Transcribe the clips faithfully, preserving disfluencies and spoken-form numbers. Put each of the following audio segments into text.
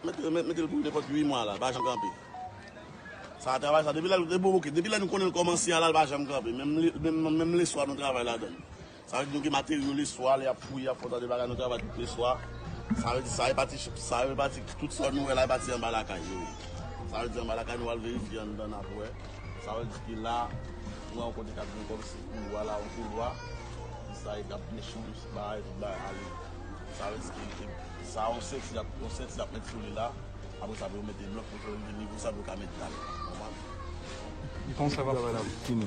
Mete, mete, mete l pou nenpòt uit mwa la, l pa janm kanpe. Sa travay sa, depi lè, depi, ok, depi lè nou konnen l kòmanse a la, l pa janm kanpe. Menm le, menm, menm leswa nou travay ladan l. Sa vle di nou gen materyo leswa, lè y ap fouye, y ap fè yon ta de bagay, nou travay tout leswa. Sa vle di sa e pati, sa e pati, tout sa nou wè la e pati anba lakay yo ye. Sa vle di anba lakay nou al verifye anndan n ap wè. Sa vle di ke la, nou wè yon kote k ap vin kòmsi koulwa la, yon koulwa. Sa e k ap byen chonj, bagay, tout bagay ale. Sa vle di ke, ke sa yon senti y ap, yon senti y ap met sou li la. Apre sa, pou yo mete blòk, pou yo rive nivo sa, pou yo ka met dal. Konprann?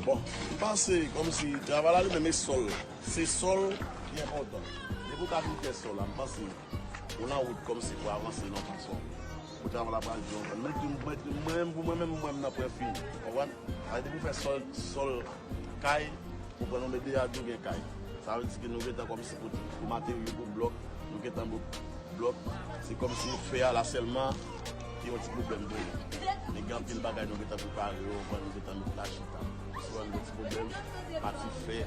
Bon, m panse kòmsi travay la li menm e sòl. Se sòl ki enpòtan. Depi w ta fin fè sòl la, m panse ou nan wout kòmsi pou avanse nan fason. Pou travay la pral di yon konn. Mwen, mwen, mwen, pou mwen menm, mwen, m nan pwen fini. Konprann? Sa vle di pou fè sòl, sòl kay, ou pran nou met deyò a tou gen kay. Sa vle di ke nou gentan kòmsi pou, pou materyo, pou blòk, nou gentan bout blòk. Se kòmsi fè a la sèlman ki yon ti pwoblèm pou nou. Men gen anpil bagay nou gentan prepare yo, nou gentan met la chita. Si w wè nou gen ti pwoblèm, pati fè,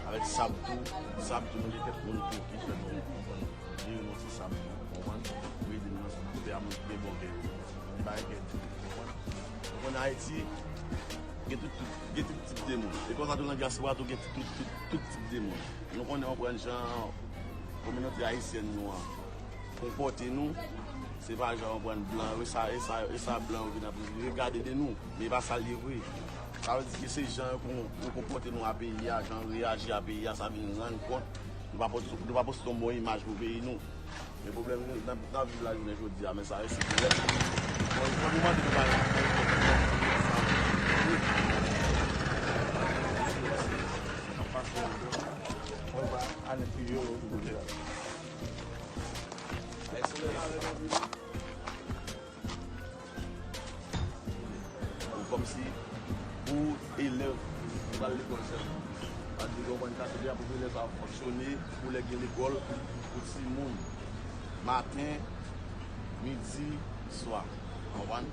avèk sab tou, sab tou nou gen kèk moun tou ki fè nou, nou jere nou ti sab tou, konprann? Pou ede nou nan sa n ap fè a, moun ki gen bon kè, moun ki bay kè, konprann? Ou konn Ayiti, gen tout, tout, gen tout tip de moun. E konsa tou nan dyaspora tou gen tout, tout, tout tip de moun. Nou konnen, konprann, jan kominote ayisyèn nou an konpòte nou, se pa jan, konprann, blan yo, e sa, e sa, e sa blan yo vin ap regade de nou, men e pa sa l ye vre. Sa vle di ke se jan yo kon-, yo konpòte nou a peyi a, jan yo reyaji a peyi a, sa vin rann kont nou pa pote, nou pa pote yon bon imaj pou peyi nou. Men pwoblèm nou, n ap, n ap viv la jounen jodi a, men sa resi pwoblèm. Bon, fò nou mande nou bagay. Mwen va ale pi yo, yo, yo, yo. Ou kòmsi pou elèv ki pral lekòl sèlman. Sa vle di, konprann, kafeterya pou elèv sa fonksyone pou lè gen lekòl pou timoun. Maten, midi, swa. Konprann?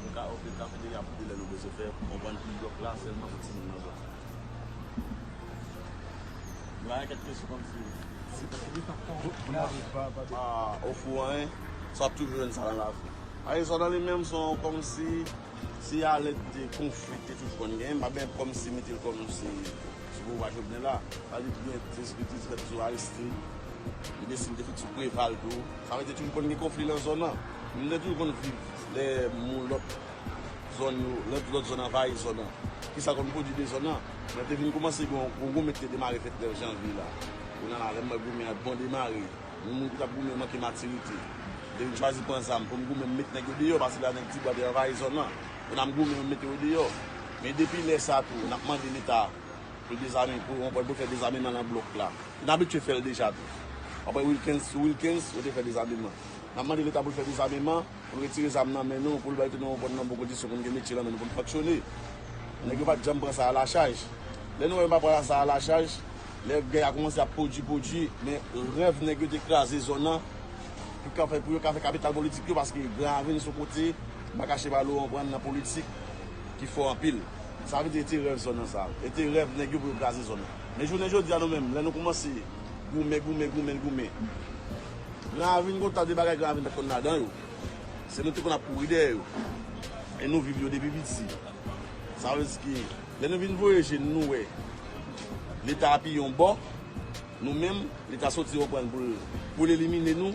Nou ka ofri kafeterya pou elèv nou bezwen fè, konprann, pou blòk la sèlman pou timoun nan zòn. Nou pa gen kèk kesyon kòmsi. Ah, ofri w anyen, sa w ap toujou jwenn sa nan lavi. Arizona li menm se yon kòmsi, se alèt de konfli te toujou konn genyen, m pa byen kòmsi mete l kòmsi sou pouvwa Jovenel la. Sa vle di gen dezaktivite fèt sou Aristide, gen dezaktivite fèt sou Preval tou. Sa vle di toujou konn gen konfli nan zòn nan. Nou te toujou konn viv lè moun lòt zòn yo, lòt, lòt zòn anvayi zòn nan. Kisa konn pwodui de zòn nan? Mwen te vin kòmanse gen yon gwo goumen ki te demare fèt nèf janvye la. Kounye a la, lè m wè goumen an bon demare, yon moun ki t ap goumen manke matirite. Li te vin chwazi pran zam pou m goumen, m met nèg yo deyò, paske la nèg Tibwa te anvayi zòn nan. Kounye a m goumen, m mete yo deyò. Men depi lè sa tou, n ap mande Leta pou l dezame, pou, pou l fè dezameman nan blòk la. N abitye fè l deja tou. Apre Wilkens, sou Wilkens, yo te fè dezameman. N ap mande Leta pou l fè dezameman, pou l retire zam nan men nou, pou l bay tout nou yon bon nan bon kondisyon, pou n gen metye nan men nou, pou n fonksyone. Nèg yo pa t janm pran sa a la chaj. Lè nou wè yo pa pran sa a la chaj, lè gè a kòmanse ap pwodui, pwodui, men rèv nèg yo te kraze zòn nan, pou ka fè, pou yo ka fè kapital politik yo, paske Gran Ravin se yon kote, m pa kache ba nou, konprann, nan politik ki fò anpil. Sa vle di, e te rèv zòn nan sa. E te rèv nèg yo pou yo kraze zòn nan. Men jounen jodi a nou menm, lè nou kòmanse goumen, goumen, goumen, goumen. Gran Ravin konn ta de bagay Gran Ravin pa t konn ladan yo. Se nou te konn ap kouri dèyè yo. E nou viv yo depi piti. Sa vle di ke lè nou vin voye je n, nou wè Leta apiye yon bò, nou menm, Leta soti konprann pou l, pou l elimine nou.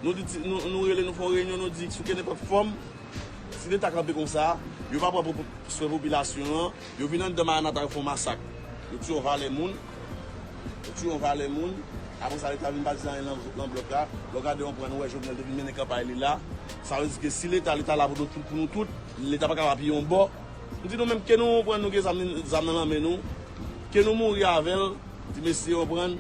Nou di ti, nou, nou rele, nou fè yon reyinyon, nou di sou kenenpòt fòm, si Leta kanpe konsa, yo pa pran pou, pou swen popilasyon an, yo vin anndan Maranata, yo fè yon masak. Yo tiye yon valè moun. Yo tiye yon valè moun. Apre sa, Leta vin pa di anyen nan, nan blòk la. Lè w gade, w konprann, ou wè Jovenel te vin mennen kanpay li la. Sa vle di ke si Leta, Leta la pou nou tout, pou nou tout, Leta pa ka pa piye yon bò. M di nou menm, ke nou konprann, nou gen zam, zam nan lanmen nou, ke nou mouri avè l, di mesye, konprann,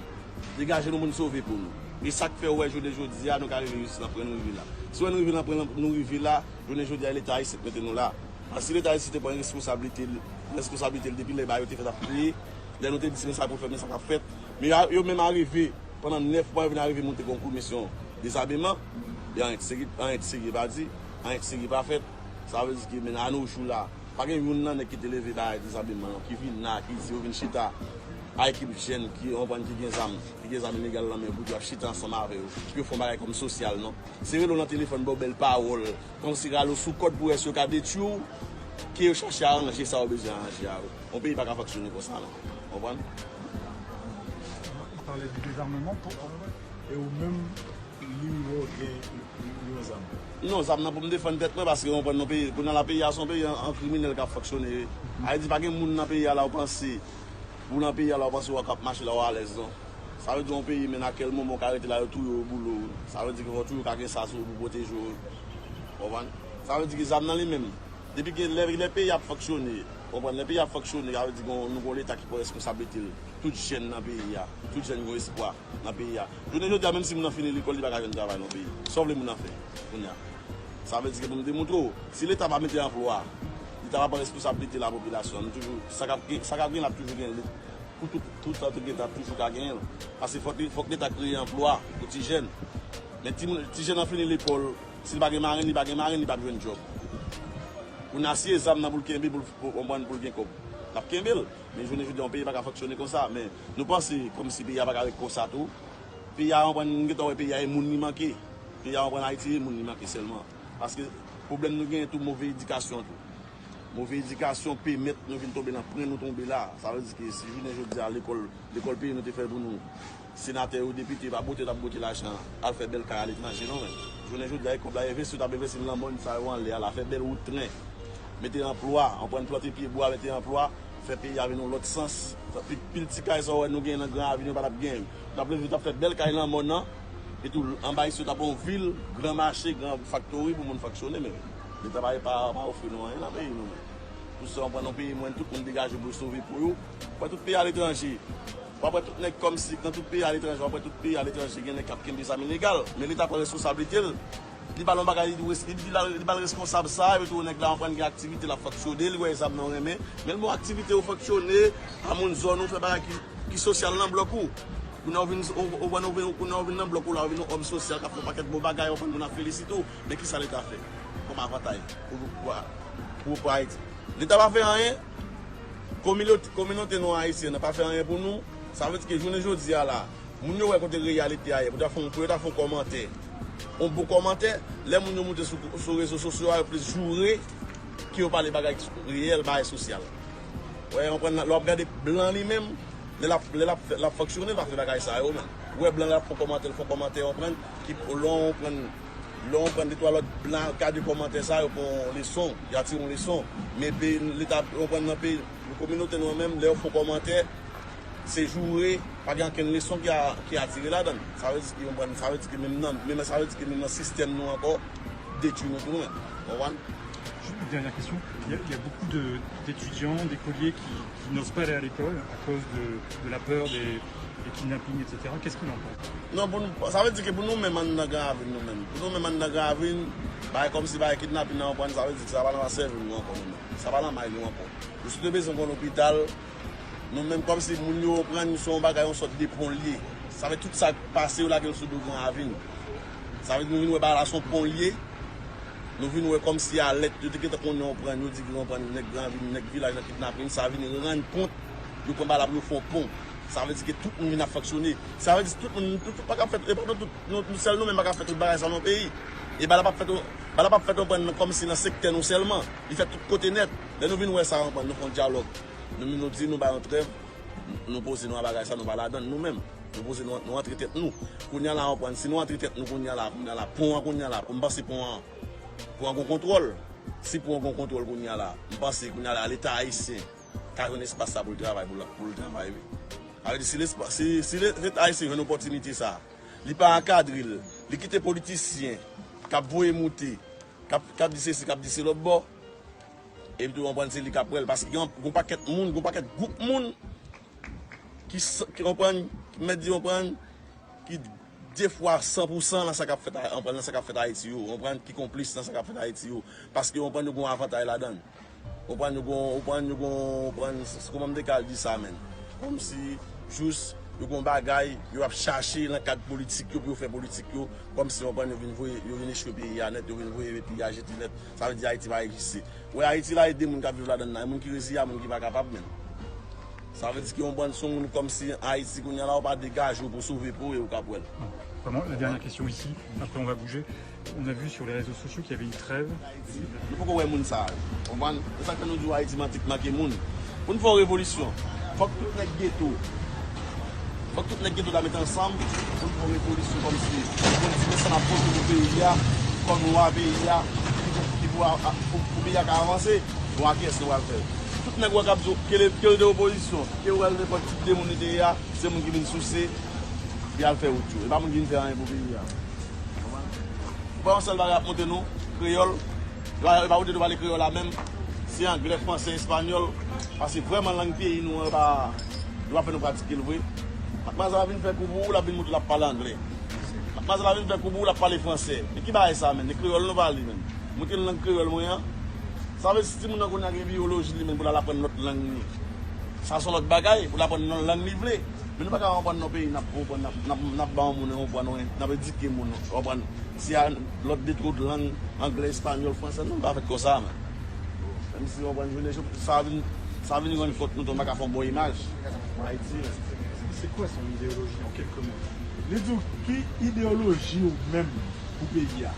degaje nou pou n sove po nou. E sa k fè ou wè jounen jodi a, nou ka rive jis nan pwen nou rive la. Si w wè nou rive nan pwen nou rive la, jounen jodi a, e Leta ayisyen k mete nou la. Paske si Leta ayisyen te pran responsablite l, responsablite l depi lè bagay yo te fèt ap kreye, lè nou te di se sa pou fèt, men sa p ap fèt. Men a, yo menm arive, pandan nèf mwa, yo vin arive monte gen yon komisyon dezameman, e anyen de serye, anyen de serye pa di, anyen de serye pa fèt. Sa vle di ke men a nos jours la, pa gen youn nan nèg ki te leve bay dezameman an, ki vin la, ki di yo vin chita. a ekip jèn ki, w konprann, ki gen zam, ki gen zam ilegal nan men yo, pou yo ap chita ansanm avè yo, pou yo fè yon bagay kòm sosyal, non. Se rele w nan telefòn, ba w bèl pawòl, kòmsi rale w sou kòd pou wè si yo ka detwi w, ke yo chache aranje sa yo bezwen aranje a yo. Yon peyi pa ka fonksyone konsa, non. W konprann? Ou pale de dezamman pou e ou menm li ou gen yon zam. Non, zam nan pou m defann tèt mwen, paske w konprann, nan peyi, kounye a la, peyi a se yon peyi an, an kriminèl k ap fonksyone. Ayiti pa gen moun nan peyi a la, ou panse, ou nan peyi a la, ou panse w ap mache la, w alèz, non. Sa vle di yon peyi, men nan kèl moman w ka rete la, yo touye w, boule w. Sa vle di ke fò toujou ka gen sa sou ou pou pwoteje w. W konprann? Sa vle di ke zam nan li menm, depi ke lè, lè peyi ap fonksyone, w konprann, lè peyi ap fonksyone, sa vle di ke nou gen yon leta ki pran responsablite l. Tout jèn nan peyi a, tout jèn gen espwa nan peyi a. Jounen jodi a, menm si moun nan fini lekòl, li pa ka jwenn travay nan peyi. Sa w vle moun nan fè kounye a? Sa vle di ke pou m demontre w, si leta pa mete anplwa, leta pa pran responsablite lapopilasyon, nou toujou, sa k ap gen, sa k ap gen la ap toujou gen. Pou tout, tout sa te gen, t ap toujou ka genyen l. Paske fòk, fòk leta kreye anplwa pou ti jèn. Men ti moun, ti jèn nan fini lekòl, si l pa gen marenn, li pa gen marenn, li p ap jwenn djòb. Pou n asiye zam nan pou l kenbe, pou l, pou, konprann, pou l gen kòb. L ap kenbe l. Men jounen jodi a, yon peyi pa ka fonksyone konsa. Men nou panse kòmsi peyi a pa ka ret konsa tou. Peyi a, konprann, nou gentan wè peyi a e moun li manke. Peyi a, konprann, Ayiti e moun li manke sèlman. Paske pwoblèm nou genyen tou, move edikasyon tou. Move edikasyon pèmèt nou vin tonbe nan pwen nou tonbe la. Sa vle di ke si jounen jodi a lekòl, lekòl peyi nou te fè pou nou, senatè yo, depite, pa bwote yo t ap bwote lajan al fè bèl kay aletranje, non, men. Jounen jodi a, e kòb la envesti, yo t ap envesti nan lanmòn sa yo anlè a la, fè bèl wout tren, mete anplwa, anprann plante pyebwa, mete anplwa, fè peyi a vin yon lòt sans. Pi, pil ti kay sa w wè nou genyen nan Gran Ravin yo pa t ap genyen. N ap leve, t ap fè bèl kay lanmòn nan. Etou, anba isit, t ap yon vil, gran mache, gran faktori pou moun fonksyone, men leta pa, pa, pa ofri nou anyen nan peyi nou, men. Pou sa, w pran yon peyi, mwen, tout moun degaje pou yo sove po yo. W wè tout peyi aletranje. W ap wè tout nèg kòmsi, nan tout peyi aletranje, w ap wè tout peyi aletranje, gen nèg k ap kenbe zam ilegal. Men leta pran responsablite l. Li ba l yon bagay, li di, li, li, li ba l reskonsab sa, epi tou nèg la, w pran gen aktivite l ap fonksyone, li wè zam nan renmen. Men l bon aktivite ou fonksyone, a moun zòn ou, fè bagay ki, ki sosyal nan blòk ou. Kounye a ou vin, ou, ou, ou, ou, kounye a ou vin nan blòk ou la, ou vin yon òm sosyal k ap fè yon pakèt bon bagay, ou konn moun ap felisite w. Men kisa leta fè kòm avantaj pou, pou, pou, pou Ayiti? Leta pa fè anyen. Kominote, kominote nou ayisyen nan pa fè anyen pou nou. Sa vle di ke jounen jodi a la, moun yo wè kote reyalite a ye. Pou ta fè, pou yo ta fè yon kòmantè, yon bon kòmantè, lè moun yo moute sou, sou rezo sosyo a, yo plis joure ke yo pale bagay ki reyèl, bagay sosyal. Wè, w konprann, lè w ap gade blan li menm, lè l ap, lè l ap, l ap fonksyone, l pa fè bagay sa yo, men. Ou wè blan l ap fè yon kòmantè, l fè yon kòmantè, w konprann, ki, lè w konprann, lè w konprann de twa lòt blan gade kòmantè sa yo, pran yon leson, y a tire yon leson. Men peyi, leta, w konprann, nan peyi, kominote nou an menm, lè yo fè yon kòmantè, se joure, pa gen okenn leson ki a, ki atire ladan l. Sa vle di ke, w konprann, sa vle di ke menm nan, menm, sa vle di ke menm nan sistèm nou ankò, detwi nou tou, men. W konprann? Juste une dernière question. Il y a, il y a beaucoup de, d'étudiants, d'écoliers qui, qui n'osent pas aller à l'école à cause de, de la peur des, des kidnappings, et cetera. Qu'est-ce qu'il en pense? Non, pou nou, sa vle di ke pou nou menm anndan Gran Ravin, nou menm. Pou nou menm anndan Gran Ravin, bagay kòmsi bagay kidnapin nan, w konprann, sa vle di ke sa pa nan sèvo nou ankò, nou menm. Sa pa nan may nou ankò. Nou sot bezwen gen yon lopital, nou menm kòmsi moun yo, w konprann, se yon bagay, yon sòt de pon l ye. Sa vle tout sa k pase, yo lage l sou do Gran Ravin. Sa vle di nou vin wè bagay la se yon pon l ye. Nou vin wè kòmsi alèt, yo te gentan konnen, w konprann, yo di ke, w konprann, nèg Gran Ravin, nèg vilaj nan kidnapin, sa vin rann kont, yo pran bagay la pou yo fè yon pon. Sa vle di ke tout moun vin ap fonksyone. Sa vle di tout moun, tout, tout pa ka fèt, e pa nou tout, nou, nou sèl nou menm pa ka fè tout bagay sa nan peyi. E bagay la p ap fèt, bagay la p ap fèt, w konprann, kòmsi nan sektè nou sèlman. Li fèt tout kote nèt. Lè nou vin wè sa, w konprann, nou fè yon dyalòg. Nou, nou di nou bay yon trèv, nou poze nou a bagay sa, nou pa ladan l nou menm. Nou poze nou, nou antre tèt nou. Kounye a la, w konprann, si nou antre tèt nou kounye a la, kounye a la, pon an kounye a la, pou m panse pon an, pon an gon kontwòl. Si pon an gon kontwòl kounye a la, m panse kounye a la, Leta ayisyen ka jwenn espas sa pou l travay, pou l, pou l travay, wi. Sa vle di, si lespa-, si, si le-, Leta ayisyen jwenn opòtinite sa, li pa ankadre l, li kite politisyen k ap voye moute, k ap, k ap di sesi, k ap di se lòt bò, epi tou, w konprann, se li k ap pran l, paske gen yon, gen yon pakèt moun, gen yon pakèt gwoup moun ki, ki, w konprann, ki mèt di, w konprann, ki de fwa san pou san nan sa k ap fèt, w konprann, nan sa k ap fèt Ayiti yo, w konprann, ki konplis nan sa k ap fèt Ayiti yo, paske, w konprann, yo gen yon avantay ladan l. W konprann, yo gen, w konprann, yo gen, w konprann, s-, s-, kòman m te ka di sa, menn? Kòmsi, jis, yo gen yon bagay, yo ap chache nan kad politik yo pou yo fè politik yo, kòmsi, w konprann, yo vin voye, yo vin echwe peyi a nèt, yo vin voye peyi a jete nèt. Sa vle di Ayiti pa egziste. Wè Ayiti la, e de moun k ap viv ladan l la, e moun ki reziye a moun ki pa kapab, menn. Sa vle di ke yon bann sou moun kòmsi Ayiti kounye a la, ou pa degaje w pou sove po e ou ka pran l. Vraiment, la dernière question ici, après on va bouger. On a vu sur les réseaux sociaux qu'il y avait une trêve. Ayiti, nou poko wè moun sa yo. Konprann? Se sa k fè nou di w Ayiti manti k manke moun. Pou n fè yon revolisyon, fòk tout nèg geto, fòk tout nèg geto ta met ansanm pou n fè yon revolisyon kòmsi pou n di men sa n ap pote pou peyi a, kòm lwa peyi a, ki pou, ki pou, pou, pou peyi a ka avanse. Bon, a kiyès nou pral fè l? Tout nèg ou wè k ap di w, ke l, ke l te opozisyon, ke l nenpòt tip de moun li te ye a, se moun ki vin souse, li al fè wout yo. E pa moun ki vin fè anyen pou peyi a. Ou pa yon sèl bagay ap monte nou, kreyòl. E pa, e pa wote nou pale kreyòl la menm. Se anglè, fransè, espanyòl. Paske vrèman lang peyi nou an, e pa, yo pa fè nou pratike l vre. Matmwazèl la vin fè kou pou ou, l ap vin montre l ap pale anglè. Matmwazèl la vin fè kou pou ou, l ap pale fransè. Men ki bagay sa menm? E kreyòl nou pale menm. Montre l lang kreyòl mwen an. Sa vle di si timoun nan kounye a gen biyoloji li menm pou l al aprann lòt lang li. Sa se yon lòt bagay, pou l aprann nan lang li vle. Men nou pa ka konprann nan peyi n ap konprann, n ap, n ap, n ap ba yon moun yon pran, n ap edike moun, w konprann. Si a lòt de twòp lang, anglè, espanyòl, fransè, non, l pa fèt konsa, men. Menm si w konprann, jounen jodi, sa vin, sa vin rann kont nou tou, nou pa ka fè yon bon imaj. Ayiti, men. C'est quoi son idéologie en quelques mots? Li di w ki ideyoloji w menm pou peyi a?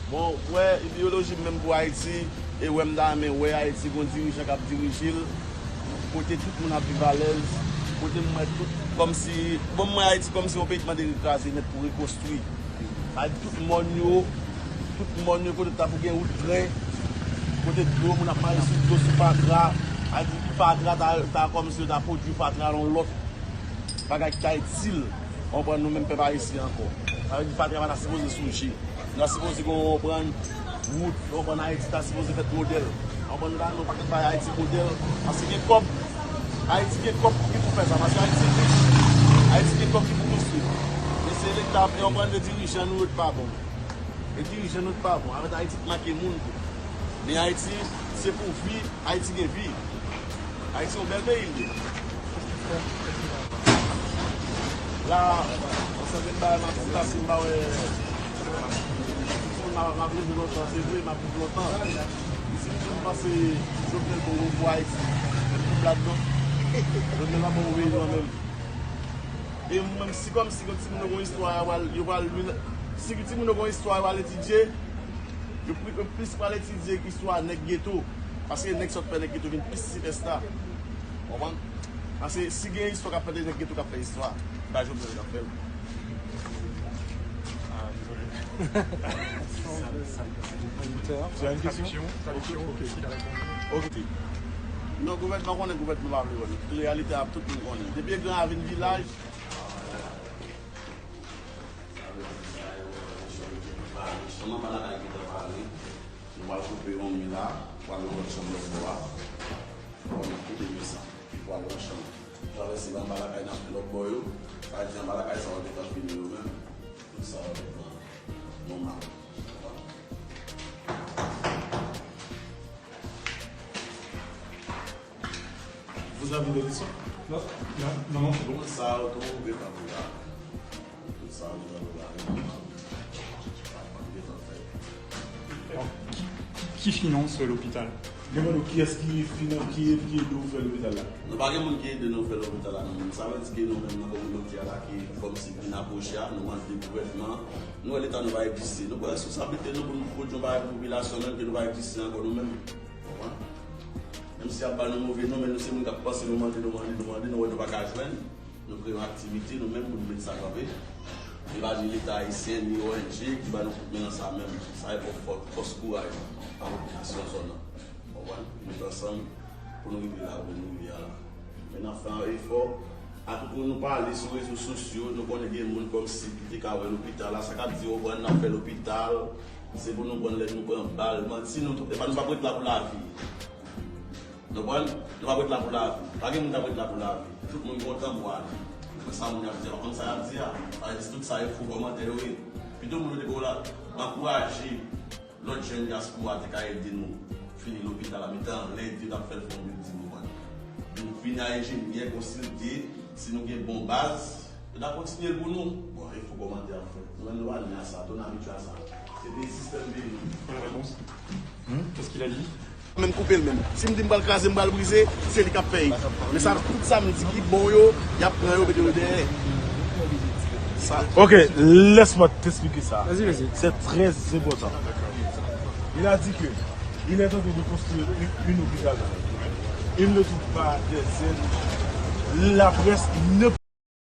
Bon, wè, ideyoloji m menm pou Ayiti, e wè m ta renmen wè Ayiti gon dirijan k ap dirije l, kote tout moun ap viv alèz, kote m wè tout, kòmsi, bon, m wè Ayiti kòmsi yon peyi ki mande rekraze nèt pou rekonstwi. Sa vle di tout mòn yo, tout mòn yo, kote ta pou gen wout tren, kote dlo, moun ap mache sou dlo, sou fatra, sa vle di fatra ta, ta kòmsi yo ta pwodui fatra yon lòt bagay ki ta itil, w konprann, nou menm pèp ayisyen ankò. Sa vle di fatra pa ta sipoze souje. Nou ta sipoze gen, w konprann, wout, w konprann, Ayiti ta sipoze fèt modèl. W konprann, nou ta gen yon pakèt bagay Ayiti modèl. Paske gen kòb, Ayiti gen kòb ki pou fè sa. Paske Ayiti rich. Ayiti gen kòb ki pou konstwi. Men se Leta, w konprann, men dirijan nou yo k pa bon. E dirijan nou t pa bon. Avèk Ayiti t make moun tou. Men Ayiti, se pou vi, Ayiti gen vi. Ayiti yon bèl peyi l ye. La, ansanm de bagay m ap di la, si m pa wè, m ap, m ap leve lontan, se vre, m ap viv lontan. Si m panse Jovenel bon pou Ayiti, men m pou blag non. Jovenel pa bon pou peyi non menm. E menm si kòmsi gen timoun yo gen istwa, yo pral, yo pral li, si timoun yo gen istwa, yo pral etidye, yo pli- yo plis pral etidye istwa nèg geto. Paske nèg sòt fè nèg geto vin plis sipèsta. Konprann? Paske si gen istwa k ap fèt, nèg geto k ap fè istwa. Pa Jovenel k ap fè l. Tu as une question? Traduction, traduction, Ok. Non, gouvènman konnen, gouvènman pa vle wè nou. Tout reyalite ap tout moun konnen. Depi Gran Ravin vilaj. Sa vle di sa yo, Jean Marc Balaga gentan pale. Nou pral koupe yon mi la, pou ale yon lòt chanm lòt bò a. Pou nou koupe mi sa, pou ale yon chanm. Travèse anba lakay n ap fè lòt bò yo. Sa vle di anba lakay sa yo gentan fini yo menm. Tout sa yo gentan nòmal. Vous avez des questions? Non, non, non, non, c'est bon. Tout sa yo tou gentan pare. Tout sa yo gentan pare. Alors, qui, qui finance l'hôpital? Demande kiyès ki finan, ki, ki ede w fè lopital la? Nou pa gen moun ki ede nou fè lopital la, non. Sa vle di ke nou menm nan kominote a la ki kòmsi vin apwoche a, nou mande gouvènman, nou wè leta nou pa egziste. Nou pran responsablite nou pou nou pwodui yon bagay pou popilasyon menm ke nou pa egziste ankò nou menm. Konprann? Menm si y ap ba nou move non, men nou se moun k ap panse, nou mande, nou mande, nou mande, nou wè nou pa ka jwenn. Nou kreye yon aktivite, nou menm, pou nou met sa kanpe. E pa ni Leta ayisyen, ni O N G ki ba nou kout men nan sa menm. Sa e fò- fò- fòs kouraj a popilasyon zòn nan. Konprann? Met ansanm pou nou rive la, pou nou rive a la. Men n ap fè yon efò. Akout moun nou pale sou rezo sosyo, nou konnen gen moun kòmsi ki te ka wè lopital la, sa k ap di, o, pran n ap fè lopital, se pou nou pran lè nou pran bal. Manti, nou, e pa nou p ap ret la pou lavi. Nou konprann? Nou p ap ret la pou lavi. Pa gen moun k ap ret la pou lavi. Tout moun gen yon tan pou ale. Men sa moun y ap di a, pa konn sa y ap di a. Sa vle di tout sa e fo kòmantè yo ye. Pito moun yo te ko la ankouraje lòt jèn dyaspora te ka ede nou fini lopital la, mete anlè di yo t ap fè l fè yon bilding, ou konprann. Nou vin a enjenyè, konsilte, si nou gen bon baz, yo ta kontinye l pou nou. Bon, e fo kòmantè ap fè. Nou menm nou pa ni a sa, tou n abitye a sa. Se te sistèm peyi nou. Pour la réponse. Qu'est-ce qu'il a dit? Menm koupe l menm. Si m di m pral kraze, m pral brize, se li k ap fè l. Men sa, tout sa m di ki bon yo, y ap pran yo, mete yo dèyè. Sa. Ok, laisse-moi t'expliquer ça. Vas-y, vas-y. C'est très important. Il a dit que il est en train de construire une, une hôpital. Il ne trouve pas des aides. La presse ne